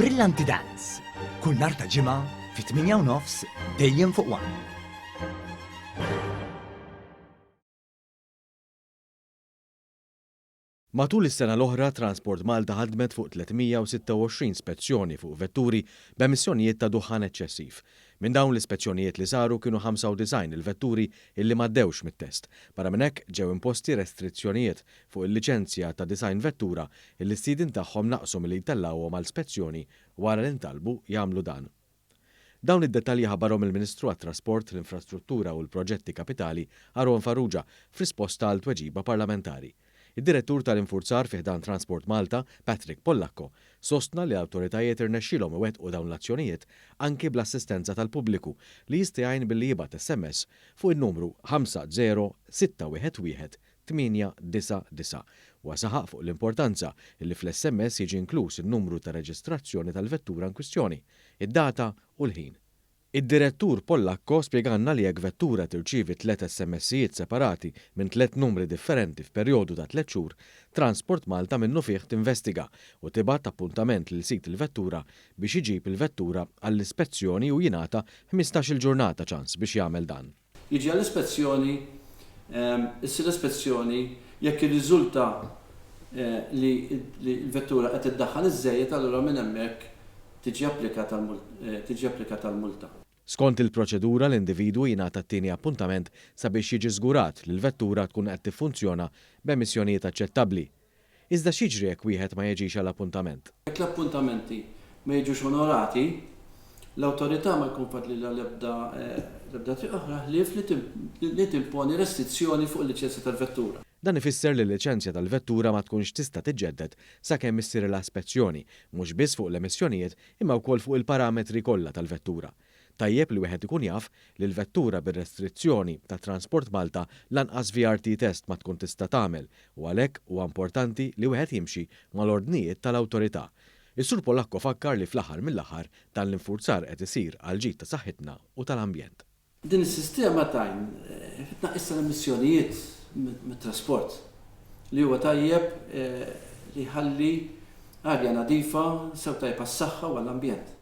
Brillanti Dance, kull nhar ta' Ġimgħa fit-8 u nofs dejjem fuq One. Matul is-sena l-oħra, Transport Malta ħadmet fuq 326 spezzjoni fuq vetturi b'emissjonijiet ta' duħħan eċċessiv. Minn dawn l-ispezzjonijiet li saru kienu 95 il-vetturi illi m'għaddewx mit-test. Barra minn hekk, ġew imposti restrizzjonijiet fuq il-liċenzja ta' 90 vettura illi s-sidien tagħhom naqsu milli jtellgħuhom għal spezzjoni wara li ntalbu jagħmlu dan. Dawn id-dettalji ħabbarhom il-Ministru għat-Trasport, l-Infrastruttura u l-Proġetti Kapitali Aaron Farrugia f'risposta għal tweġiba parlamentari. Id-Direttur tal-Infurzar fi ħdan Transport Malta, Patrick Pollacco, sostna li l-awtoritajiet irnexxielhom iwettqu dawn l-azzjonijiet anki bl-assistenza tal-pubbliku li jista' jgħin billi jibgħat SMS fuq in-numru 50611 899. Huwa saħaq fuq l-importanza li fl-SMS jiġi inkluż in-numru ta' reġistrazzjoni tal-vettura inkwistjoni, id-data u l-ħin. Id-Direttur Pollacco spjegalna li jekk vettura tirċievi tliet SMSijiet separati minn tliet numri differenti f'perjodu ta' tliet xhur, Transport Malta minnufih tinvestiga u tibgħat appuntament lil sid il-vettura biex iġib il-vettura għall-ispezzjoni u jingħata 15-il ġurnata ċans biex jagħmel dan. Jiġi għall-ispezzjoni, issir ispezzjoni, jekk jirriżulta li l-vettura qed iddaħħal iżżejjed allura minn hemmhekk tiġi applikata tiġi applikata l-multa. Skont il-proċedura l-individwu jingħata t-tieni appuntament sabiex jiġi żgurat li l-vettura tkun qed tiffunzjona b'emissjonijiet aċċettabbli. Iżda x'jiġri jekk wieħed ma jiġix għal appuntament? Jekk l-appuntamenti ma jiġux onorati, l-awtorità ma jkun fadlilha l-ebda l-ebda triq oħra ħlief li timponi restrizzjoni fuq il-liċenzja tal-vettura. Dan ifisser li l-liċenzja tal-vettura ma tkunx tista' tiġġedded sakemm issirilha spezzjoni, mhux biss fuq l-emissjonijiet imma wkoll fuq il-parametri kollha tal-vettura. Tajjeb li wieħed ikun jaf li l-vettura bir-restrizzjoni ta' Transport Malta lanqas VRT test ma tkun tista' tagħmel u għalhekk huwa importanti li wieħed jimxi mal-ordnijiet tal-awtorità. Is-Sur Polacco fakkar li fl-aħħar mill-aħħar dan l-infurzar qed isir għall-ġid ta' saħħitna u tal-ambjent. Din is-sistema tgħin fit-tnaqqis tal-emissjonijiet mit-trasport, li huwa tajjeb li jħalli arja nadifa sew tajjeb għas-saħħa u għall-ambjent.